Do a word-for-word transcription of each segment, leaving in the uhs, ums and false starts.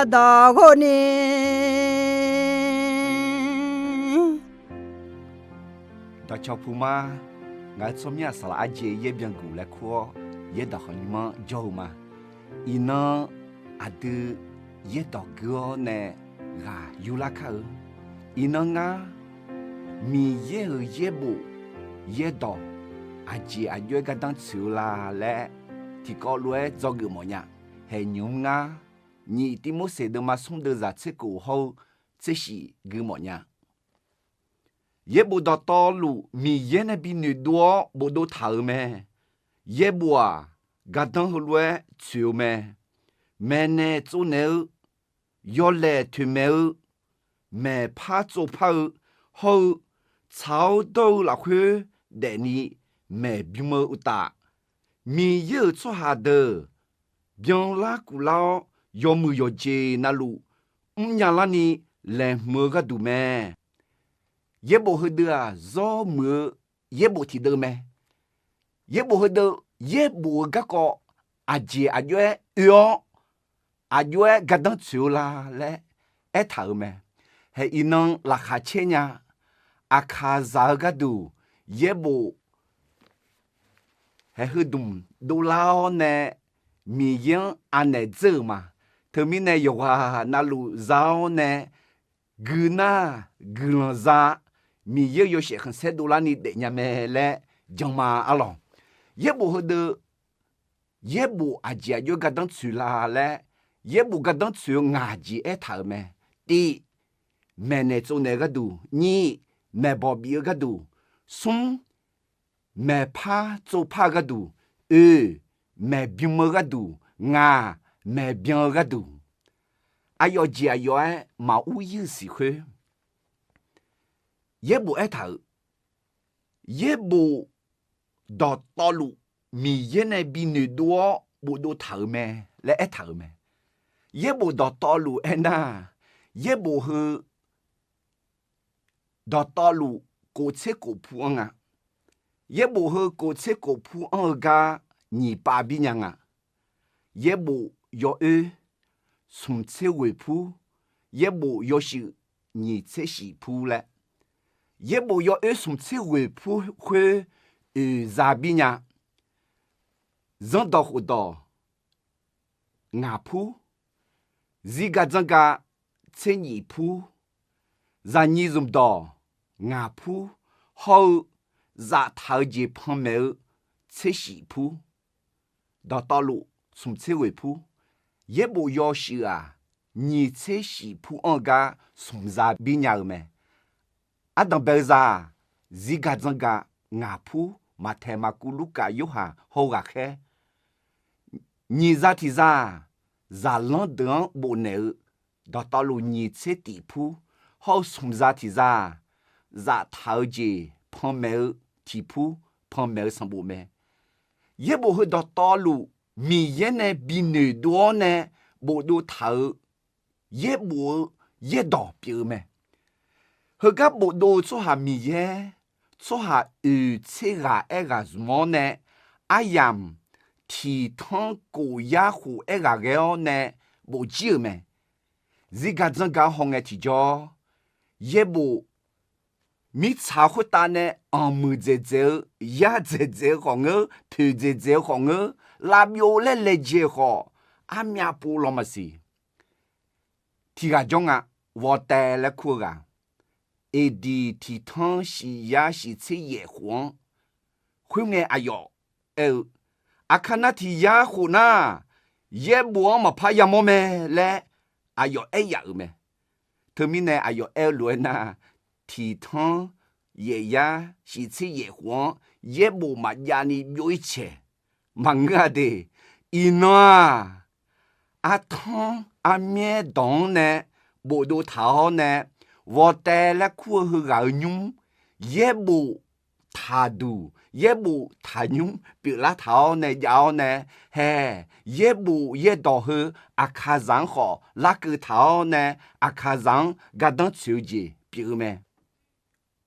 dawq ghov ni. Dawqcawq puq ma, ngaq-euq tsawrmyanr-aq saqlaq arjeq yaer byanguq laer kur-awr, yaerdawq khanqnymr-anr jawr-eu ma. Iqnan aqdui yaerdawq gui-awr nae ghaq yurlar kar-eu. Iqnan ngar Miqyaer-euq yaerbof yaerdawq aqjeq aqjox-aer gardanr tsoeq-eu la laer tiqkawv lof-aer dzawgeuf mawfnya. Haeqnymq-mr ngar nyiq Tivmorseq deuvma smr deuvzaq tser khof hawr-eu tser shif gui mawfnya. Yaerbof dawqtawvluf Miqyaer nae bi noeqdov-awr bofdov taq-euq mae. Yaerbof-aq, gardanr heulof-aer tsoeq-eu mae. Maeqnaeq tsovnaeq-eu, yawlaeq toeqmaeq-eu, maeqpar tsovpar-eu hawr-eu, tsaq-awr dawr-eu lafkhoer daefni maeqbym-eu uqtaf, Miqyaer-euq tsawrhaq deuq byanlar kuvlar-awr, yawmuiq yawqjeq navluf mrnya larni laeqhmq-eu gharduq mae. Yaerbof heudeuq-aq, zawr muiq-eu yaerbof tiqdeuv mae. Yaerbof heudeuq, yaerbof-eu garkawv aqjeq aqjox-aer oe-awr, aqjox-aer gardanr tsoeq-eu la laer aertaq-euq mae. Haeq iqnan laqkhaq caer nya. Aqkaqzaq-eu gharduq yaerbof haeq heudmq dovlar-awr nae Miqyaer-anr anaeq dzeur-euq ma. Teumirnae yawqghaq navluf za-awr nae guiqnar guiqlanq za, Miqyaer-euq yawshaef khanqsaer dovlarni daefnya mae laer jan ma arlawq. Yaerbof heudeuq, yaerbof aqjeq aqjox-aer gardanr tsoeq la laer, yaerbof gardanr tsoeq-eu ngaq jeq aertaq-euq mae. Tiv, maeqnaeq tsovnaeq-eu gharduq. Nyiq, maeqbawq bif-eu gharduq. Smr, maeqpar tsovpar-eu gharduq. Oeq, maeqbym-eu gharduq. Ngaq, maeqbyan-eu gharduq. Aqyawf jeq aqyawf-aer maqur ir-eu siq khoer, yaerbof aertaq-euq, yaerbof dawqtawvluf Miqyaer nae bi noeqdov-awr bofdov taq-euq mae laer aertaq-euq mae. Yaerbof dawqtawvluf aernar, yaerbof heu dawqtawvluf kof tser kof pu anr nga. Yaerbof heu kof tser kof pu anr-eu gar nyiq pav bir nya nga. Yaerbof yawoer smq tser ghoeq pur, yaerbof yawshuif nyiq tser shif pur laer, yaerbof yawoer smq tser ghoeq pur khoer oeq za bir nya. Zanrdawq khofdawq ngaq pur, zirgaq dzanrgaq tser nyif pur, zaqnyiq zmqdawq ngaq pur, hawr-eu zaftaq-eu jeq panmaeq-eu tser shif pur, dawqtawvluf smq tser ghoeq pur, yaerbof yawshuif-aq, nyiq tser shif pur anr-eu gar smq za bir nya-eu mae. Ardanqbae-eu za-aq, zirgaq dzanrgaq ngaq pur, Maqtaeq, Maqkuv, Lurkaf, Yorhaq hawr-eu ghaqkhaer. Nyiq za tiq za-aq, zaqlanr deuq-anr bofnaeq-eu dawqtawvluf nyiq tser tif pur, hawr-eu smq za tiq za-aq, zaftaq-eu jeq panmaeq-eu tiq pur, panmaeq-eu sanqbof mae. Yaerbof heu dawqtawvluf Miqyaer nae bi noeqdov-awr nae bofdov taq-eu yaerbof-eu yaerdawq pyeuf-eu mae. Heugar bofdov-eu tsawrhaq Miqyaer, tsawrhaq oeq tser ghaq aerghaq zmq-awr nae, aryamq tiq tanr kof yar khof aerghaq ghae-awr nae bofjir-euq mae. Zirgaq dzanrgaq hawngae tiqjawr, yaerbof mirtsaq khoertav nae anqmuiq dzaeqdzaeq-eu, yar dzaeqdzaeq-eu khawf ngeur, poeq dzaeqdzaeq-eu khawf ngeur, lavbyov laer laejae-eu khawf, armyav pov law maqsiq. Tiq ghaq jawr nga, Voltaire laer kur-eu ghaq, eqdiq tiq tanr shif yar shif tser yaef khof-anr, khoerngae aqyawf aer-eu, aqkar nar tiq yar khof nar, yaerbof-anr maqpar yamawr mae laer aqyawf aer yaf-euq mae. Teumirnae aqyawf aer-eu lof-aer nar, tiq tanr yaef yar shif tser yaef khof-anr yaerbof maqjav ni byov-ir caeq. Maqngeur-a de. Iqnan-aq, artanr armyaer dawq-anr nae bofdov taq-awr nae, Voltaire laer kur-eu heughaq-euq nymr, yaerbof taqduq yaerbof taqnymr pyeuflar taq-awr nae jav-awr nae, hae, yaerbof yaerdawq heu Aqkaqzaq-anr khawf larkeuv taq-awr nae, Aqkaqzaq-anr gardanr tsoeq-eu jeq pyeuf-eu mae.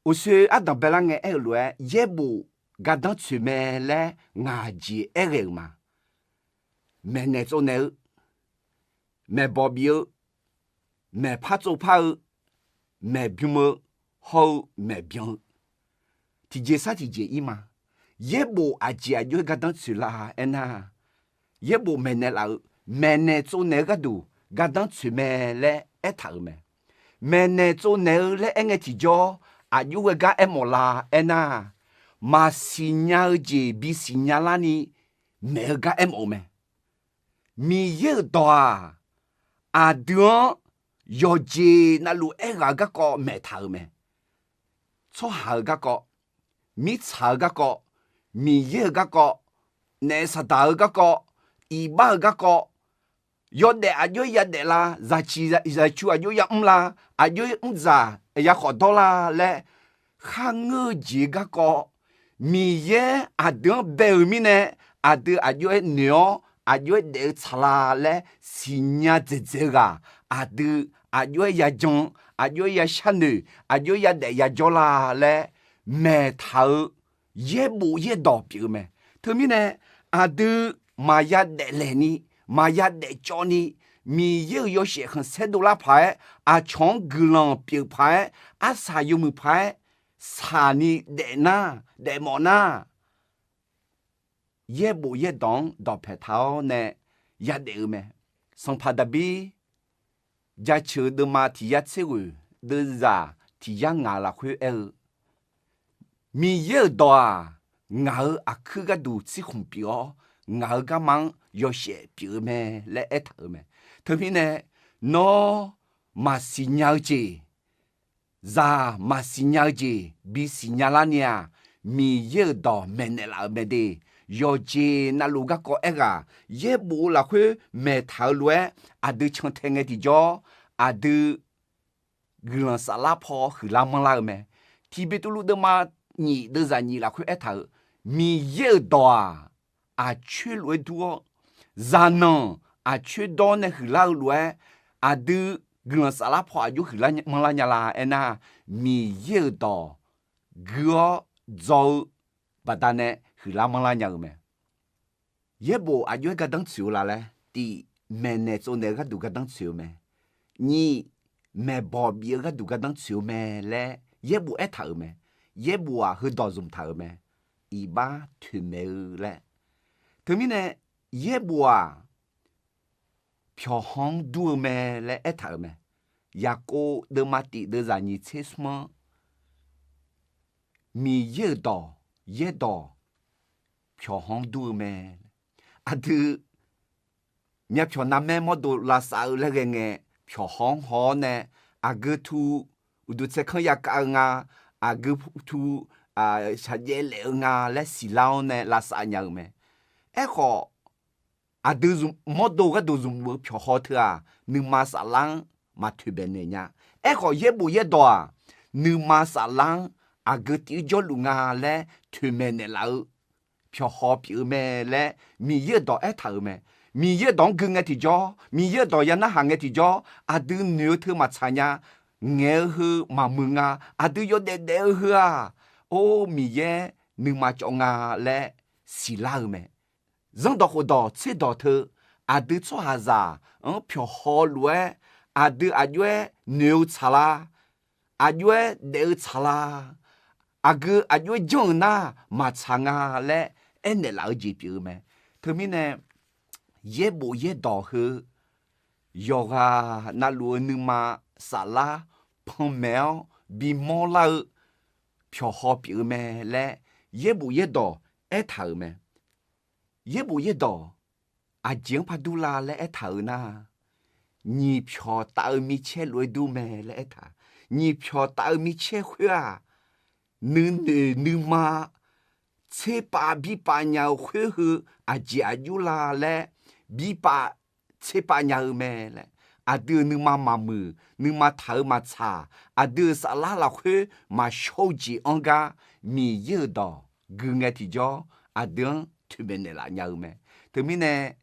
Uqshoe ardanq baelar ngae aer-eu lof-aer, yaerbof gardanr tsoeq mae laer ngaq jeq aer ghae-euq ma. Maeqnaeq tsovnaeq-eu, maeqbawq bif-eu, maeqpar tsovpar-eu, maeqbym-eu, hawr-eu maeqbyan-eu, tiqjeq sar tiqjeq ir ma. Yaerbof aqjeq aqjox-aer gardanr tsoeq lar aernar, yaerbof maeqnaeq laf-eu, maeqnaeq tsovnaeq-eu gharduq gardanr tsoeq mae laer aertaq-euq mae. Maeqnaeq tsovnaeq-eu laer aerngae tiqjawr, aqjox-aer gar aermawf la aernar, maqsiq nya-eu jeq bisiq nya larni maeq-eu gar aermawf-eu mae. Miqyaer-euq dawq-aq, aqdui-anr yawqjeq navluf aerghaq-eu garkawv maeqtaq-euq mae. Tsawrhaq-euq garkawv, mirtsaq-euq garkawv, Miqyaer-euq garkawv, naef saqdaq-eu garkawv, iqbax-euq garkawv, yawdaef aqjox-aer yadaef la, zaqciq zaqcu aqjox-aer yamr la, aqjox-aer mrdzaq yakhawf dawr la laer, kharngeur-eu jeq garkawv, Miqyaer aqdui-anr bae-euq mirnae, aqdui aqjox-aer noeq-awr aqjox-aer daef-eu tsaq la laer siqnya dzaeqdzaeq-eu ghaq, aqdui aqjox-aer yajan, aqjox-aer yasharnoeq, aqjox-aer yadaef yajawr la laer maeqtaq-eu yaerbof yaerdawq pyeuf-eu mae. Teumirnae, aqdui maqya daeflaeq ni, maqya daefcawv ni, Miqyaer-euq yawshaef khanqsaer dovlar paq-aer, aqcawq-anr guiqlanq pyeuf paq-aer, arsaq yawmuiq paq-aer saqni daef nar, daefmawf nar, yaerbof yaerdawq-anr dawqpae taq-awr nae yadaef-eu mae. Sanqpaq Daqbir Jaceuq-eu deuvma tiq yar tser ghoeq deuvzaq tiq yar ngaq lafkhoer aer-eu, Miqyaer-euq dawq-aq, ngaq-euq aqkuir gharduq tsirkhmq pyeuf-awr, ngaq-euq garma-anr yawshaef pyeuf-eu mae laer aertaq-euq mae. Teumirnae, nawr maqsiq nya-eu jeq, zaq maqsiq nya-eu jeq bisiq nya larni-aq, Miqyaer-euq dawq maeqnaeq laf-euq mae de. Yawqjeq navluf garkawv aerghaq yaerbof-eu lafkhoer maeqtaq-eu lof-aer aqdui cantae ngae tiqjawr, aqdui guiqlanq saflar paw huiqlar manrlar-eu mae. Tiqbeqtuvluv deuvma nyif deuvzaq nyif lafkhoer aertaq-euq, Miqyaer-euq dawq-aq, aqcoer lof-aer dur-awr, zaqnanq aqcoer dawr nae huiqlar-eu lof-aer, aqdui guiqlanq saflar paw aqjox huiqlar manrlar nya la aernar, Miqyaer-euq dawq gui-awr dzaw-eu baqdanae huiqlar manrlar nya-eu mae. Yaerbof aqjox-aer gardanr tsoeq-eu la laer, tiq, maeqnaeq tsovnaeq-eu gharduq gardanr tsoeq-eu mae. Nyiq, maeqbawq bif-eu gharduq gardanr tsoeq-eu mae laer yaerbof aertaq-euq mae. Yaerbof-aq heudawq zmqtaq-euq mae. Iqbax toeqmaeq-eu laer. Teumirnae, yaerbof-aq pyawqhaw-anr dur-eu mae laer aertaq-euq mae. Yaqkov deuvma tiq deuvzaq nyiq tser smr-anr, Miqyaer-euq dawq, yaerdawq pyawqhaw-anr dur-eu mae. Aqdui myavpyawq narmaer mawrdo lavsav-eu laer ghae ngae, pyawqhaw-anr haw-awr nae, aqgeu tu uqduq tsaerkanr yakav-eu nga, aqgeu tu shaqjaev laef-eu nga laer siqlar-awr nae lavsav nya-eu mae. Aerkhawf, aqdui mawrdo gharduq zmq-eu pyawqhaw teu-aq, nuima saflar-anr maq toeqbaeq naeq nya. Aerkhawf, yaerbof yaerdawq-aq, nuima saflar-anr aqgeu tiv-anr jawrluf nga laer toeqmaeq naeqlaf-eu pyawqhaw pyeuf-eu mae laer Miqyaer-euq dawq aertaq-euq mae. Miqyaer-euq dawq-anr gui ngae tiqjawr, Miqyaer-euq dawq ya narhaq ngae tiqjawr, aqdui noeq-eu teu maqtsaq nya, ngaeq-eu heu maqmuiq nga, aqdui yawdaef daef-eu heu-aq, or Miqyaer nuima cawv nga laer siqlar-eu mae. Zanrdawq khofdawq tserdawq teu, aqdui tsawrhaqzaq-anr pyawqhaw lof-aer, aqdui aqjox-aer noeq-eu tsaqlar, aqjox-aer daef-eu tsaqlar, aqgeu aqjox-aer janr-euq nar maqtsaq nga laer aernaeq laf-eu jeq pyeuf-eu mae. Teumirnae, yaerbof yaerdawq heu yawqghaq navluf-eu nuima saflar panmaeq-awr bimawr lar-eu pyawqhaw pyeuf-eu mae laer yaerbof yaerdawq aertaq-euq mae. Yaerbof yaerdawq aqjeq-anr par dur la laer aertaq-euq nar, nyiq pyawq taf-eu micaer lof-aer dur mae laer aertaq. Nyiq pyawq taf-eu micaer khoer-aq, nuinoeq nuima tserpav birpav nya-eu khoer heu aqjeq aqjox la laer birpav tserpav nya-eu mae laer, aqdui-euq nuima maqmuiq, nuima taq-eu maqtsaq, aqdui-euq saflar lafkhoer maqshawr-eu jeq-anr gar Miqyaer-euq dawq gui ngae tiqjawr, aqdui-anr toeqmaeq naeqlaf nya-eu mae. Teumirnae,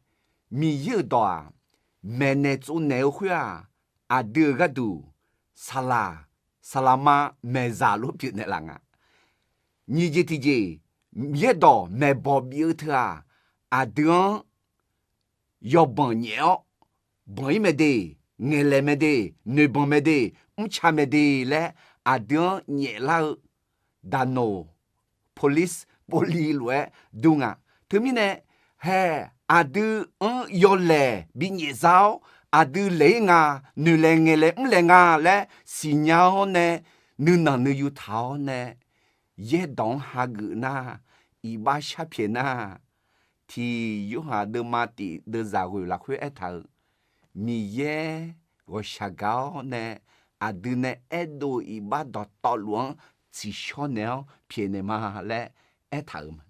Miqyaer-euq dawq-aq, maeqnaeq tsovnaeq-eu khoer-aq, aqdui-euq gharduq saqlaq, saqlaqma maeqzaq lof pyeufnaeq laf nga. Nyiq jeq tiqjeq, yaerdawq maeqbawq bif-eu teu-aq, aqdui-anr yawbanq nyaef-awr banq-ir mae de. ngaeqlaeq mae de, noeqbanq mae de, mrca mae de laer aqdui-anr nyaeflar-eu daqnoq, police, 玻璃 lof-aer dur nga. Teumirnae, hae, aqdui-anr yawlaeq binyaef za-awr, aqdui laeq-ir nga, noeqlaeq ngaeqlaeq mrlaeq nga laer siqnya-awr nae, nuinanq nuiyu taq-awr nae, yaerdawq-anr hageuf nar, iqbax sharpyaeq nar, tiq Yorhaq deuvma tiq deuvzaq ghoeq lafkhoer aertaq-euq, Miqyaer ghawqshaq gaq-awr nae aqdui nae aerdov-eu iqbax dawqtawvluf-anr tsiqshawr naeq-awr pyaeqnaeq ma laer aertaq-euq ma.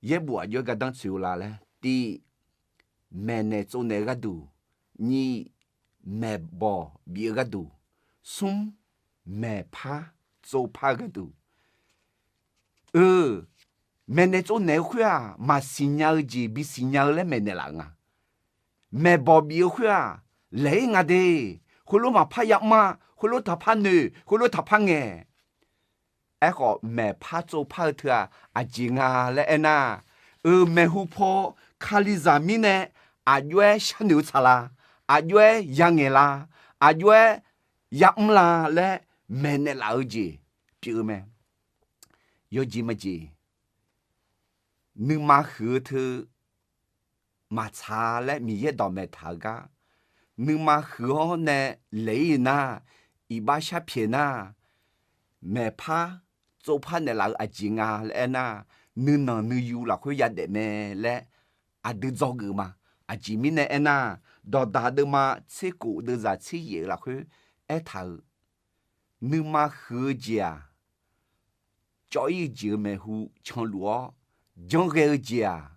Yaerbof aqjox-aer gardanr tsoeq-eu la laer, tiq, maeqnaeq tsovnaeq-eu gharduq, nyiq, maeqbawq bif-eu gharduq, smr, maeqpar tsovpar-eu gharduq, eu, maeqnaeq tsovnaeq-eu khoer-aq, maqsiq nya-eu jeq bisiq nya-eu laer maeqnaeq laf-eu nga. Maeqbawq bif-eu khoer-aq, laeq-ir nga de, khoerlof maqpar yamr-a, khoerlof taqpar noeq, khoerlof taqpar ngaeq. Aerkhawf, maeqpar tsovpar-eu teu-aq, aqjeq nga laer aernar, eu, maeqhu paw Kalizaq mirnae aqjox-aer sharnoeq-eu tsaq la, aqjox-aer yangaeq la, aqjox-aer yamr la laer maeqnaeq laf-eu jeq pyeuf-eu mae. Yawjeq majeq, nuima huiq-eu teu maqtsaq laer Miqyaer dawq maeqtaq-eu gar, nuima huiq-awr nae laeq-ir nar, iqbax sharpyaeq nar, maeqpar tsovpar naeqlaf-eu aqjeq nga laer aernar, nuinanq nuiyu lafkhoer yadaef mae laer aqdui dzawgeuf ma. Aqjeq mirnae aernar, Dawqdaq deuvma tser kof deuvzaq tser yaef-eu lafkhoer aertaq-euq, nuima huiq-eu jeq-aq, cawv-ir-eu jeq-euq maeqhu canluf-awr, janrghae-eu jeq-aq,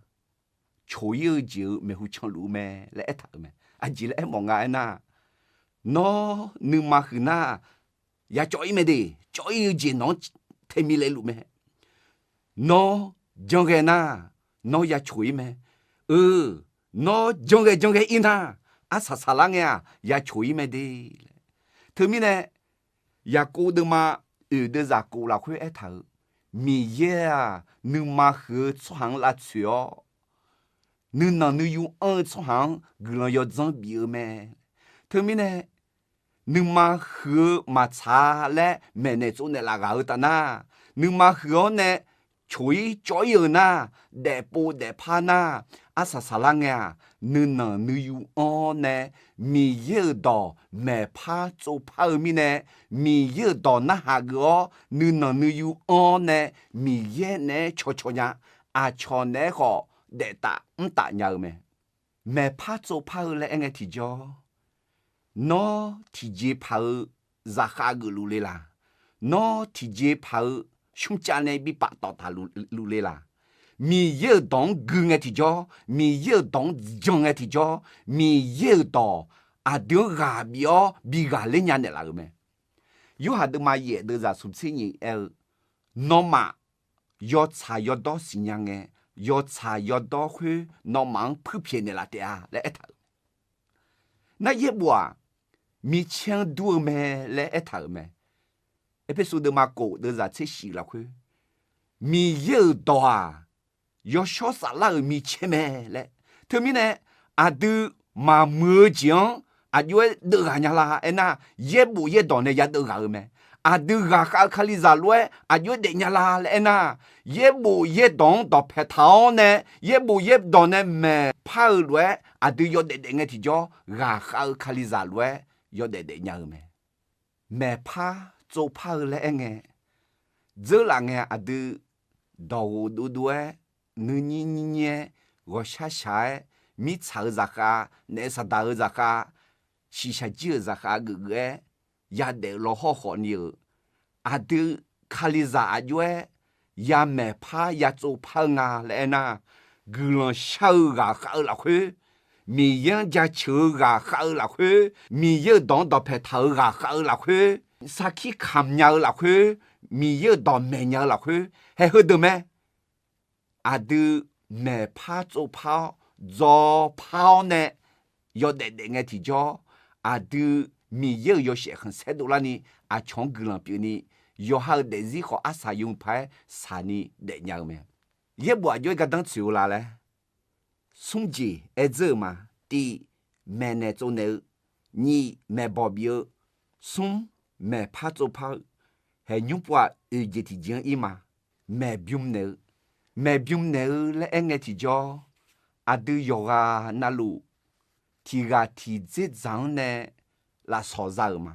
coq-ir-eu jeq-euq maeqhu canluf-eu mae laer aertaq-euq mae. Aqjeq laer aermawf nga aernar, nawr nuima huiq nar, ya cawv-ir mae de, cawv-ir-eu jeq nawq-anr taemiq laeqluf mae. Nawr janrghae nar, nawr ya coq-ir mae. Eu, nawr janrghae janrghae-ir nar, arsaq saqlar ngae-aq ya coq-ir mae de. Teumirnae, Yaqkov deuvma oeq deuvzaq kof lafkhoer aertaq-euq, Miqyaer-aq, nuima huiq-eu tsawrhaq-anr lavtsoeq-awr, nuinanq nuiyu anr-eu tsawrhaq-anr guiqlanq yawdzanr bif-eu mae. Teumirnae, nuima huiq-eu maqtsaq laer maeqnaeq tsovnaeq laf ghaq-eu taf nar, nuima huiq-awr nae coq-ir cawv-ir-euq nar, daefpov daefpar nar, arsaq saqlar ngae-aq, nuinanq nuiyu anr-awr nae Miqyaer-euq dawq maeqpar tsovpar-eu mirnae, Miqyaer-euq dawq narhaq geuf-awr nuinanq nuiyu anr-awr nae Miqyaer naeq-aer cawqcawq nya, aqcawq naeq-aer khawf daeftaf mrtaf nya-eu mae. Maeqpar tsovpar-eu laer aer ngae tiqjawr, nawr tiqjeqpaq-eu zaqkhav geufluf le laq? Nawr tiqjeqpaq-eu shmrcav nae bi paftawf taqluf le laq? Miqyaer-euq dawq-anr gui ngae tiqjawr, Miqyaer-euq dawq-anr jan ngae tiqjawr, Miqyaer-euq dawq aqdui-anr ghaq bif-awr bi ghaqler nya naeqlaf-euq mae. Yorhaq deuvma yaef deuvzaq smq tser nyiq aer-eu, nawmaf yawtsaq yawdawr siqnya ngae, yawtsaq yawdawr khoer nawmaf-anr puirpyaeq naeqlaf taef-a laer aertaq-euq. Nar yaerbof-aq, micaer-anr dur-eu mae laer aertaq-euq mae. Erpersu deuvma kof deuvzaq tser shif lafkhoer, Miqyaer-euq dawq-aq, yawshawr saflar-euq micaer mae laer. Teumirnae, aqdui maqmuiq-eu jeq-anr aqjox-aer deuvghaq nya la aernar, yaerbof yaerdawq nae yadeuv ghaq-eu mae. Aqdui ghaqkhav-eu Kalizaq lof-aer aqjox-aer daefnya la laer aernar, yaerbof yaerdawq-anr dawqpae taq-awr nae, yaerbof yaerdawq nae maeqpar-eu lof-aer aqdui yawdaef daef ngae tiqjawr, ghaqkhav-eu Kalizaq lof-aer yawdaef daefnya-eu mae. Maeqpar tsovpar-eu laer aer ngae, dzeurlaf ngae aqdui dawqghof dovdov-aer nuinyir nyirnyir-aer, ghawqshar shaq-aer, mirtsaq-euq zaqkhav, naef saqdaq-euq zaqkhav, shiqshaq jir-euq zaqkhav geufgeuf-aer yadaef-eu lawhawr khawfni-euq, aqdui Kalizaq aqjox-aer yamaeqpar yatsovpar-eu nga laer aernar, guiqlanq shar-eu ghaqkhav-eu lafkhoer, Miqyaer-anr jaceuq-eu ghaqkhav-eu lafkhoer, Miqyaer-euq dawq-anr dawqpae taq-euq ghaqkhav-eu lafkhoer, sarkir kamq nya-eu lafkhoer, Miqyaer-euq dawq maeqnya-eu lafkhoer, hae heudeuq mae. Aqdui maeqpar tsovpar-awr, dzawpar-awr nae yawdaef daef ngae tiqjawr, aqdui Miqyaer-euq yawshaef khanqsaer dovlarni aqcawq-anr guiqlanq pyeufni, yawqha-euq daefzir khawf arsaq yawmuiq paq-aer saqni daefnya-eu mae. Yaerbof aqjox-aer gardanr tsoeq-eu la laer smr jeq aer dzeur-euq ma. Tiv, maeqnaeq tsovnaeq-eu, nyiq maeqbawq bif-eu, smr maeqpar tsovpar-eu, haeqnymr pov-aq oeq jeq tiqjeq-anr ir ma. Maeqbym naeq-eu, maeqbym naeq-eu laer aer ngae tiqjawr, aqdui yawqghaq navluf tiq ghaq tiq dzerdzaq-anr nae lafsawq za-euq ma.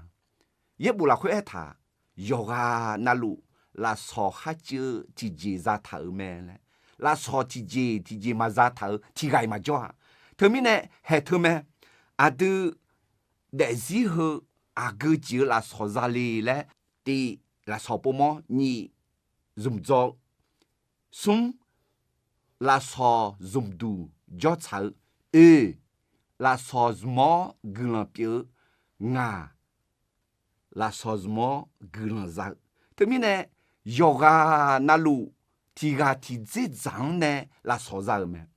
Yaerbof lafkhoer aertaq, yawqghaq navluf lafsawq kharcuiv-eu tiqjeq zataq-euq mae laer, lafsawq tiqjeq tiqjeq maqza taq-euq tiq ghaq-iq maqjawr-a. Teumirnae haeq teu mae, aqdui daefzir heu aqgeu jeq-eu lafsawq za le laer, tiq, lafsawq povmawr, nyiq, zmqdzaw, smr, lafsawq zmqduq jawrtsaq-eu, oeq, lafsawq zmq-awr guiqlanq pyeuf-eu, ngaq, lafsawq zmq-awr guiqlanq za-eu. Teumirnae yawqghaq navluf tiq ghaq tiq dzerdzaq-anr nae lafsawq za-euq mae.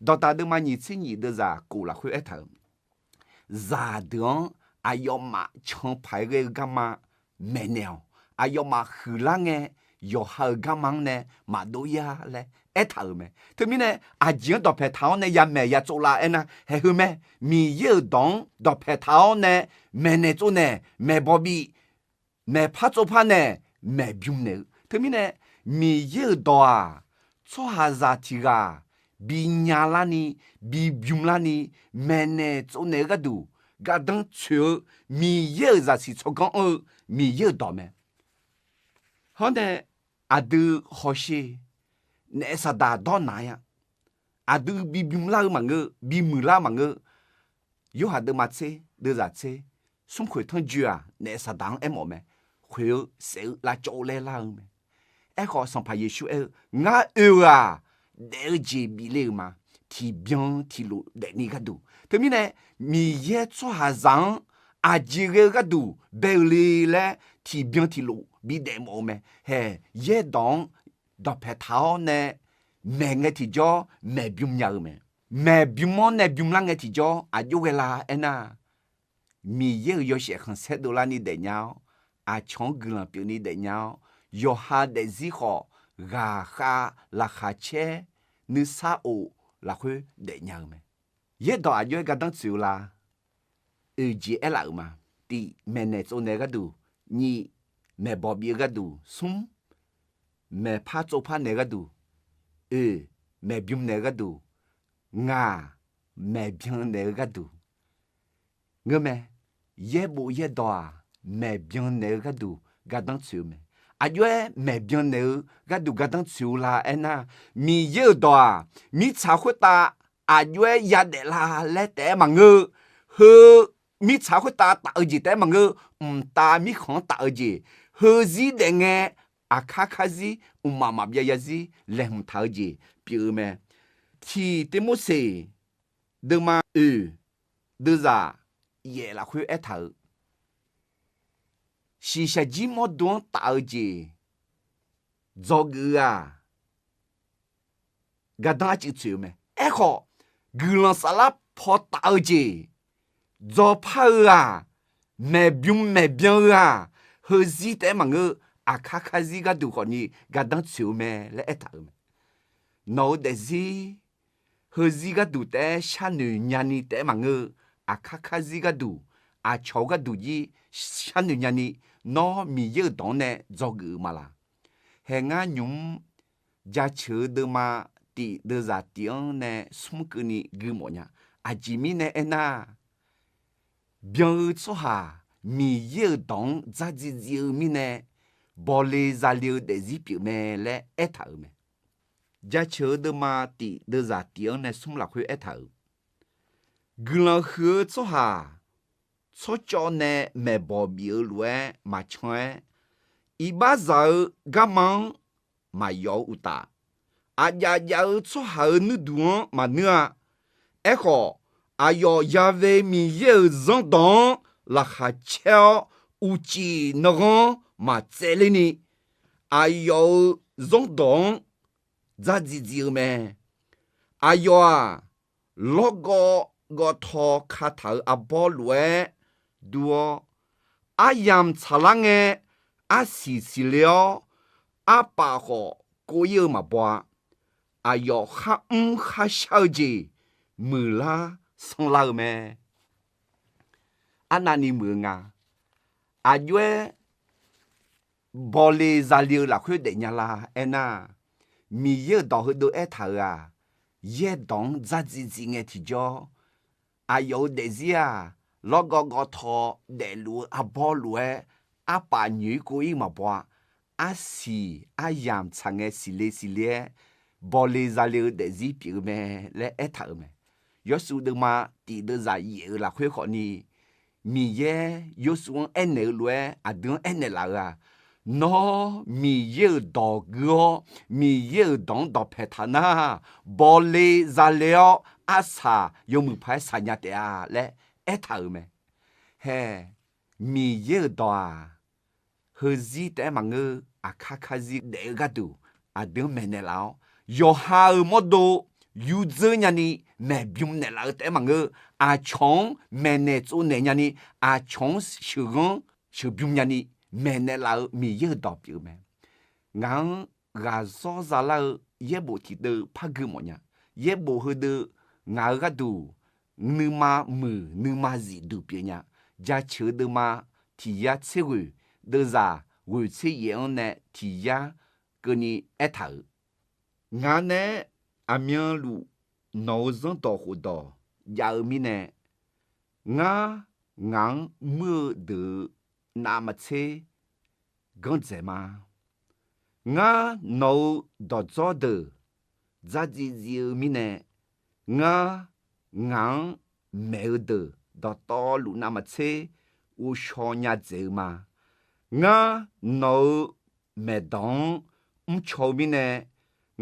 Dawqdaq deuvma nyiq tser nyiq deuvzaq kof lafkhoer aertaq-euq, zaqdeuq-anr aqyawfmaf canpaq-aer ghae-eu garma maeqnaeq-awq. Aqyawfmaf huiqlar ngae, yawqha-euq garma-anr nae maqdov ya laer aertaq-euq mae. Teumirnae aqjeq-anr dawqpaeq taq-awr nae yamaeq ya tsovlar aernar, haeq heu mae. Miqyaer-euq dawq-anr dawqpaeq taq-awr nae maeqnaeq tsovnaeq, maeqbawq bif, maeqpar tsovpar naeq, maeqbym naeq-eu. Teumirnae Miqyaer-euq dawq-aq, tsawrhaqzaq tiq ghaq binya larni, bibym larni, maeqnaeq tsovnaeq-eu gharduq gardanr tsoeq-eu, Miqyaer-euq zaqsiq tsawrganr anr-eu Miqyaer-euq dawq mae. Hawr nae aqdui hawsher, naef saqdaq dawrnaq ya. Aqdui bibym lar-eu maqngeur, bimuiq lar maqngeur. Yorhaq deuvma tser deuvzaq tser, smrkhoeq tanrjoe-aq naef saqdaq-anr aermawf mae. Khoeq-eu saef-eu lavcawv laer lar-eu mae. Aerkhawf Sanqpaq Yeqsur aer-eu, Ngar oe-eu-aq, daef-eu jeq bif le-euq ma. Tiqbyan tiqlof daefni gharduq. Teumirnae Miqyaer tsawrhaqzaq-anr aqjeq ghae-eu gharduq bae-eu le laer tiqbyan tiqlof bidaef mawf-eu mae. Haeq yaerdawq-anr dawqpaeq taq-awr nae maeq ngae tiqjawr maeqbym nya-eu mae. Maeqbym-anr nae bymlar ngae tiqjawr aqjox ghae la aernar, Miqyaer-euq yawshaef khanqsaer dovlarni daefnya-awr, aqcawq-anr guiqlanq pyeufni daefnya-awr, yawqha daefzir khawf ghaqkhav laqkhaq caer nuisar of lafkhoer daefnya-eu mae. Yaerdawq aqjox-aer gardanr tsoeq-eu la? Oeq jeq aerlaf-euq ma. Tiq, maeqnaeq tsovnaeq-eu gharduq. Nyiq, maeqbawq bif-eu gharduq. Smr, maeqpar tsovpar naeq-eu gharduq. Oeq, maeqbym naeq-eu gharduq. Ngaq, maeqbyan naeq-eu gharduq. Ngeurmae, yaerbof yaerdawq-aq, maeqbyan naeq-eu gharduq gardanr tsoeq-eu mae. Aqjox-aer maeqbyan naeq-eu gharduq gardanr tsoeq-eu la aernar, Miqyaer-euq dawq-aq, mirtsaq khoertav aqjox-aer yadaef la laer taef-aer maqngeur-eu, heu mirtsaq khoertav taf-eu jeq taef-aer maqngeur, mqtav mirkhanq-anr taf-eu jeq, heuzir daef ngae, aqkar karzir, mqmaq maqbyav yarzir laeqhmq taq-eu jeq pyeuf-eu mae. Tiq Tirmorseq deuvma oeq deuvzaq yaef lafkhoer aertaq-euq, shiqshaq jir mawrdo-anr taf-eu jeq dzawgeuf-eu-aq, gardanr arcuiv tsoeq-eu mae. Aerkhawf, guiqlanq saflar paw taf-eu jeq dzawpar-eu-aq, maeqbym maeqbyan-eu-aq, heuzir taef-aer maqngeur, aqkar karzir gharduq khawfni gardanr tsoeq-eu mae laer aertaq-euq mae. Nawq-eu daefzir heuzir gharduq taef-aer sharnoeq nyani taef-aer maqngeur-eu, aqkar karzir gharduq, aqcawq-eu gharduq jir sharnoeq nyani, nawr Miqyaer-euq dawq-anr nae dzawgeuf-eu ma laq? Haeq ngar nymq-mr jaceuq-eu deuvma tif deuvzaq tif-anr nae smr keuvni gui mawf nya. Aqjeq mirnae aernar, byan-eu tsawrhaq Miqyaer-euq dawq-anr dzardziv dziv-eu mirnae, bawle zale-eu daefzir pyeuf mae laer aertaq-euq mae. Jaceuq-eu deuvma tif deuvzaq tif-anr nae smr lafkhoer aertaq-euq, guiqlanq huiq-eu tsawrhaq tsawrcawv nae maeqbawq bif-eu lof-aer maqcan-aer, iqbaxzaq-eu garma-anr maqyawf-eu uqtaf, aqjav jav-eu tsawrhaq-euq nuirduq-anr maqnuir-a. Aerkhawf, aqyawf Ya've Miqyaer-euq zanrdawq-anr laqkhaq caer-awr, uqcif nanghanr maqtsaevler ni, aqyawf-euq zanrdawq-anr dzardziv dziv-eu mae. Aqyawf-aq, lawrgawv gawvtaw kataq-euq arbawr lof-aer dur-awr, aryamq tsaqlar ngae, arsiq siqle-awr, arpaf khawf kov-ir-eu maqbaw-a. Aqyawf kharmr kharshar-eu jeq muiqlar sanrlar-eu mae. arnavni muiq-eu nga. Aqjox-aer bawle zale-eu lafkhoer daefnya la aernar, Miqyaer-euq dawq heudeuv aertaq-euq-aq, yaerdawq-anr dzardziv dziv ngae tiqjawr, aqyawf-euq daefzir-aq, lawrgawv gawv taw daefluf-eu arbawr lof-aer, arpaf nyoeq-ir kov-ir maqbaw-a. Arsiq aryamq tsaq ngae siqle siqle-aer, bawle zale-eu daefzir pyeuf-eu mae laer aertaq-euq mae. Yawshuif deuvma tiq deuvzaq yaef-euq lafkhoer khawfni, Miqyaer Yawshuif-anr aernaeq-eu lof-aer aqdui-anr aernaeq laf-euq-aq, Nawr Miqyaer-euq dawq gui-awr, Miqyaer-euq dawq-anr dawqpae taq nar, bawle zale-awr arsaq yawmuiq paq-aer saqnya taef-a laer aertaq-euq mae. Hae, Miqyaer-euq dawq-aq, heuzir taef-aer maqngeur, aqkar karzir daef-eu gharduq aqdui-anr maeqnaeq laf-awr, yawqha-euq mawrdo yurdzeur nyani maeqbym naeqlaf-eu taef-aer maqngeur, aqcawq-anr maeqnaeq tsovnaeq nyani, aqcawq-anr sheuqghanr sheuqbym nyani maeqnaeq laf-eu Miqyaer-euq dawq pyeuf-eu mae. Ngaq-anr ghaqzawr zalar-eu yaerbof tiqdeuv par gui mawfnya. Yaerbof heudeuv ngaq-euq gharduq nuima muiq nuima zif duq pyeufnya. Jaceuq deuvma tiq yar tser ghoeq, deuvzaq ghoeq tser yaef-anr nae tiq yar keuvni aertaq-euq, Ngaq nae-aer aqmyanluf nawq-euq zanrdawq khofdawq jav-eu mirnae, ngar ngaq-anr muir-eu deuq-euq navmaqtser ganr dzaeq ma. Ngar nawq-euq dawqdzawr deuq dzardziv dziv-eu mirnae, ngar ngaq-anr maeq-eu deuq dawqtawvluf navmaqtser ghovshaw nya dzaeq-eu ma. Ngar nawq-euq maeqdawq-anr mrcaw-eu mirnae,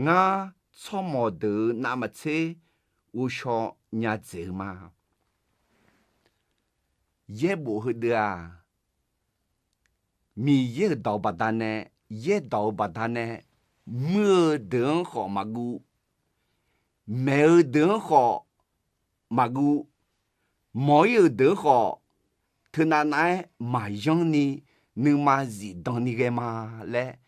ngar tsawrmawq deuq-euq navmaqtser ghovshaw nya dzaeq-eu ma. Yaerbof heudeuv-aq, Miqyaer-euq dawq baqdanae, yaerdawq-eu baqdanae, muir-eu deuq-anr khawf maqguv, maeq-eu deuq-anr khawf maqguv, mawq-ir-euq deuq-anr khawf teunav nav-aer maqyanr ni nuima zifdan ni ghae ma laer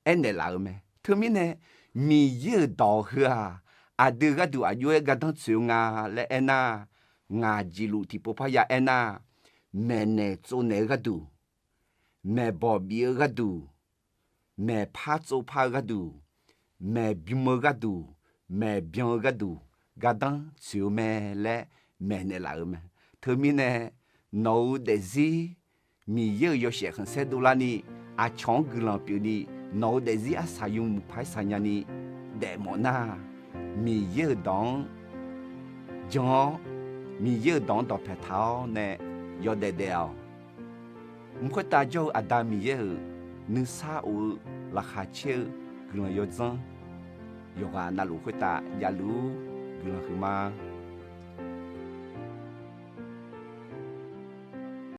aernaeq laf-euq mae. Teumirnae Miqyaer-euq dawq heu-aq, aqdui gharduq aqjox-aer gardanr tsoeq-eu nga laer aernar, ngaq jeqluf tiqpov parya aernar, maeqnaeq tsovnaeq-eu gharduq, maeqbawq bif-eu gharduq, maeqpar tsovpar-eu gharduq, maeqbym-eu gharduq, maeqbyan-eu gharduq gardanr tsoeq-eu mae laer maeqnaeq laf-euq mae. Teumirnae nawq-euq daefzir Miqyaer-euq yawshaef khanqsaer dovlarni, aqcawq-anr guiqlanq pyeufni, nawq-euq daefzir arsaq yawmuiq paq-aer saqnya ni daefmawf nar, Miqyaer-euq dawq-anr jan-awr, Miqyaer-euq dawq-anr dawqpae taq-awr nae yawdaef daef-awq. Mq khoertav jawr-eu Aqda Miqyaer-euq nuisar of-eu laqkhaq caer-eu guiqlanq yawdzanr yawqghaq navluf khoertav javluf-ur. Guiqlanq huiqma.